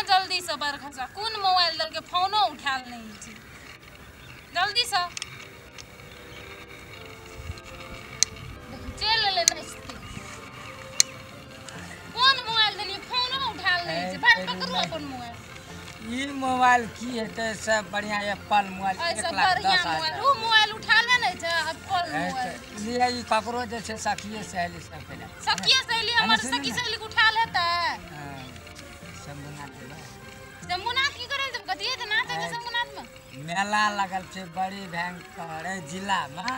जल्दी से बरखसा कोन मोबाइल दल के फोनो उठाल नहीं छै जल्दी से चल ले नहीं कोन मोबाइल देलिए फोनो उठाल नहीं छै बात पकड़ू अपन मोबाइल ई मोबाइल की हेतै सब बढ़िया एप्पल मोबाइल 1 लाख 10 हजार उ मोबाइल उठाले नहीं छै एप्पल मोबाइल लिए ई ककरो जे छै सखिए सहेली सब के सखिए सहेली हमर सखी सहेली के उठा लेतै शंभुनाथ शंभुनाथ की करे जब कथिए त नाच छै शंभुनाथ में मेला लगल छै बड़ी भयंकर जिला में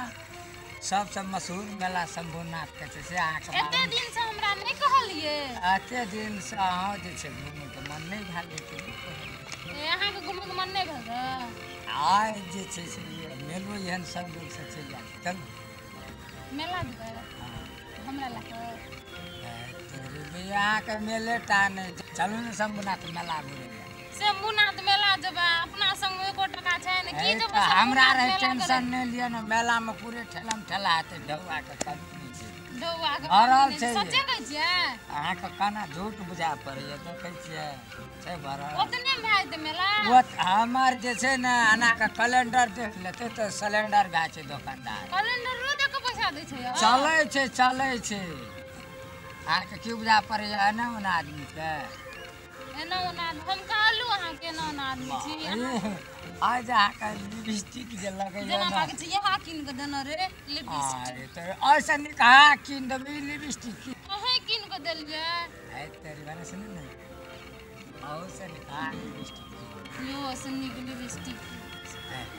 सबसे मशहूर मेला शंभुनाथ के छै से अहाँ के एते दिन से हमरा नहीं कहलिए एते दिन से अहाँ जे छै घूमे के मन नहीं भेल ए अहाँ के घूमे के मन नहीं भेल आइ जे छै से मेलो एहन सब लोग से चलि जाय चल मेला जेबै हमरा लग अहाँ के मेले टा नहीं चलू ने शंभुनाथ मेला घूमे शंभुनाथ मेला जेबै अपना संग एको टका छै ने की जेबै हमरा रहे टेंशन नहीं लिअ ने मेला में पूरे ठेलम ठेला हेतै ढौआ के कमी नहीं छै ढौआ के भरल छै सच्चे कहै छियै अहाँ के केना झूठ बुझा पड़ैया देखै छियै छै भरल ओतने भए जेतै मेला ओ हमर जे छै ने अना के कैलेंडर देख लेतै तऽ सिलेंडर भए छै दोकानदार कैलेंडरो देख के पैसा दै छै चलै छै चलै छै अहाँ के की बुझा पड़ैया एना ओना आदमी के एना ओना हम कहलु अहाँ के एना ओना आदमी छी आज अहाँ के लिपस्टिक जे लगैया जेना लागै छै इएह कीन के देने रे लिपस्टिक अरे तऽ ऐसा नीक अहाँ कीन देबै लिपस्टिक अहें कीन के देलियै है तेरी बात सुन ने अहूँ से नीक अहाँ लिपस्टिक यो से नीक लिपस्टिक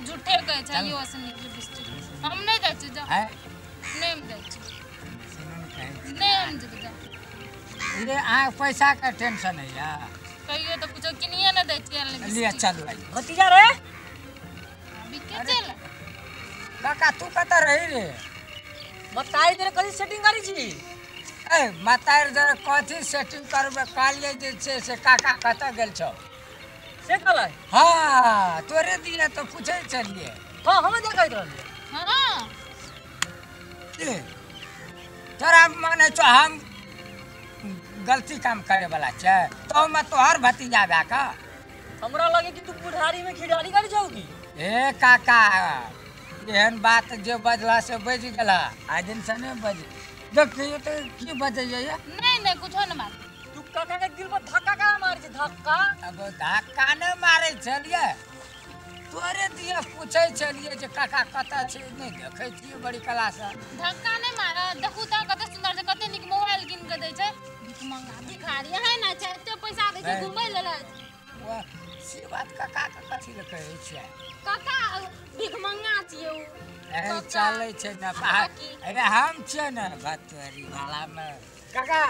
झूठे कहै छै यो से नीक लिपस्टिक हम नहीं जाइ छी जा नहीं हम जाइ छी सुनू ने कहै छी नहीं हम जेबै जा रे अहाँ पैसा के टेंशन है यार कहियो तो कुछो किनिए न दै छियै लिए चलू भतीजा रे अभी के चल काका तू कतऽ रही रे मताई जरे कथी सेटिंग करै छी ए मताई जरे कथी सेटिंग करबै कहलियै जे छै से काका कतऽ गेल छौ से कहलै हां तोरे दिए तऽ पूछै छलियै हां हम देखैत रहलियै हां ए तोरा माने छौ हम गलती काम करे वाला छै तो मैं तोहर भतीजा भए का हमरा लगे कि तू बुढ़ारी में खिडारी कर जाओगी ए काका एहन बात जे बजला से बजि गेला आइ दिन से नहीं बज देखियो तो की बजैया नहीं नहीं कुछो न मार तू काका के दिल पर धक्का का मारै छै धक्का अब धक्का नहीं मारै छलियै तोरे दिया पूछै छलियै जे काका कतऽ छै नहीं देखै छियै बड़ी कला से धक्का नहीं मार देखू तऽ कते सुंदर छै कते नीक मोबाइल कीन के दै छै महंगा भिखारी है ना छै एते पैसा दै छै घुमै लेल से बात काका के कथी लए कहै छियै काका भिखमंगा छियै उ चलै छै ने अरे हम छियै ने भतोरी वाला में काका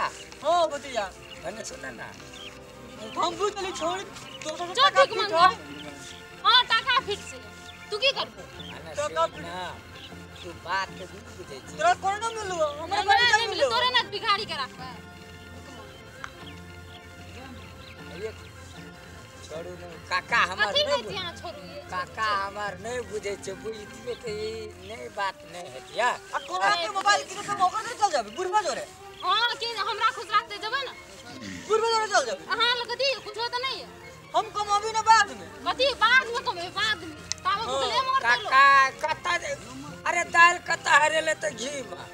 हो भतीजा भने सुन ना हम बुझली छोड़ तो भिखमंगा हां टाका फिट से तू की करबो टाका फिट तू बात के बुझै छी तोरा कोना मिलू हमरा नहीं मिलू तोरे ना भिखारी के राखबै छोड़ू ने काका हमर नहीं छोड़ू काका हमर नहीं बुझै छै बुझतियै तऽ ई नहीं बात नहीं हेतिया आ कोना के मोबाइल किने के मौका दे चल जाबे बुढ़वा जोरे हां के हमरा खुश राखते जेबै ना बुढ़वा जोरे चल जाबे अहाँ लग कथी कुछो तऽ नहीं है हम कमाबी ना बाद में कथी बाद में कमेबै बाद में ताबे भुखले मरतै काका कतऽ अरे दाल कतऽ हरेले तऽ घी में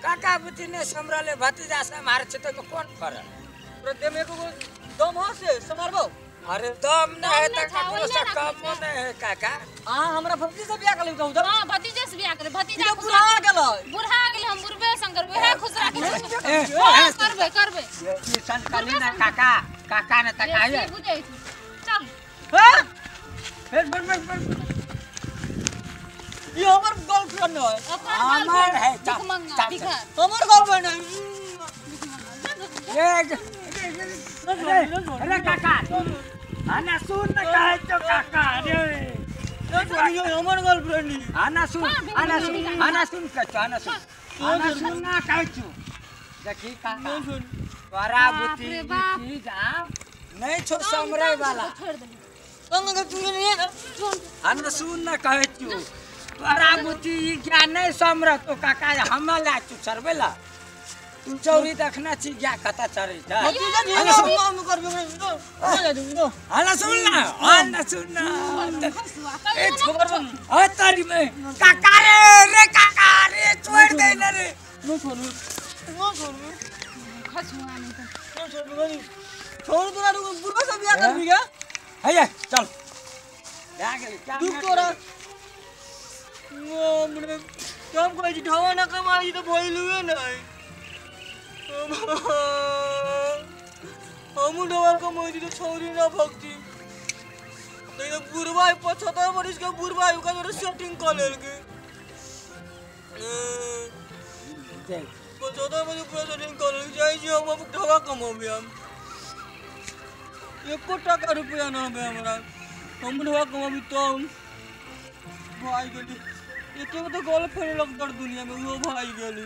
काका बुद्धि नहीं सम्हरले भतीजा सम्हार छै तऽ कोन फरक तोरा देह में एको दम हो से सम्हारबो अरे दम नहीं है त ककरो से कम नहीं है काका अहाँ हमरा भतीजे से बियाह कर कहू हां भतीजे से बियाह करे भतीजा बुढ़ा गेलै बुढ़ा गेलै हम बुढ़बे संग करबै है खुश राखै हां करबै करबै ई सन करली ना काका काका ने तकाय बुझै चल हां फिर फिर फिर ये हमर गर्लफ्रेंड है हमर है हमर गर्लफ्रेंड है ए अरे काका आना सुन न कहै छौ काका अरे हमर गर्लफ्रेंड आना सुन आना सुन आना सुन कहै छौ आना सुन आना सुन ना कहै छौ देखी काका तोरा बुद्धि चीज आ नहीं छौ समरै वाला आना सुन न कहै छौ तोरा बुद्धि ज्ञान नहीं समरतो काका हम ला छौ सरबै ला। चौरी देखना छी जा कता चरे छै। हम करबे ना। हला सुन ना, हला सुन ना। ए खबर आ तारी में काका रे, रे काका रे छोड़ दे ना रे। न छोड़ू, न छोड़ू। खसुआ नहीं तो न छोड़ू नहीं। छोड़ तोरा बुढ़वा से बियाह करबी क्या? हैया चल। जा गेल क्या? दुख तोरा। हमरे काम कहै छी ढवा ना कमाई तो भइलुए नहीं। हमू ढवा कमाई तो छौरी ना भक्ति। नहीं तो बुढ़वा 75 बरिस के बुढ़वा ओकरा जोरे सेटिंग क लेलकै। 75 बरिस पूरा सेटिंग क लेलकै। जाइ छी हम अब ढवा कमाबे हम। एको टाका रुपया ना हबे हमरा। हम ढवा कमाबी तो भाई गेली। एके तो गर्लफ्रेंड लगदर दुनिया में वो भाई गेली।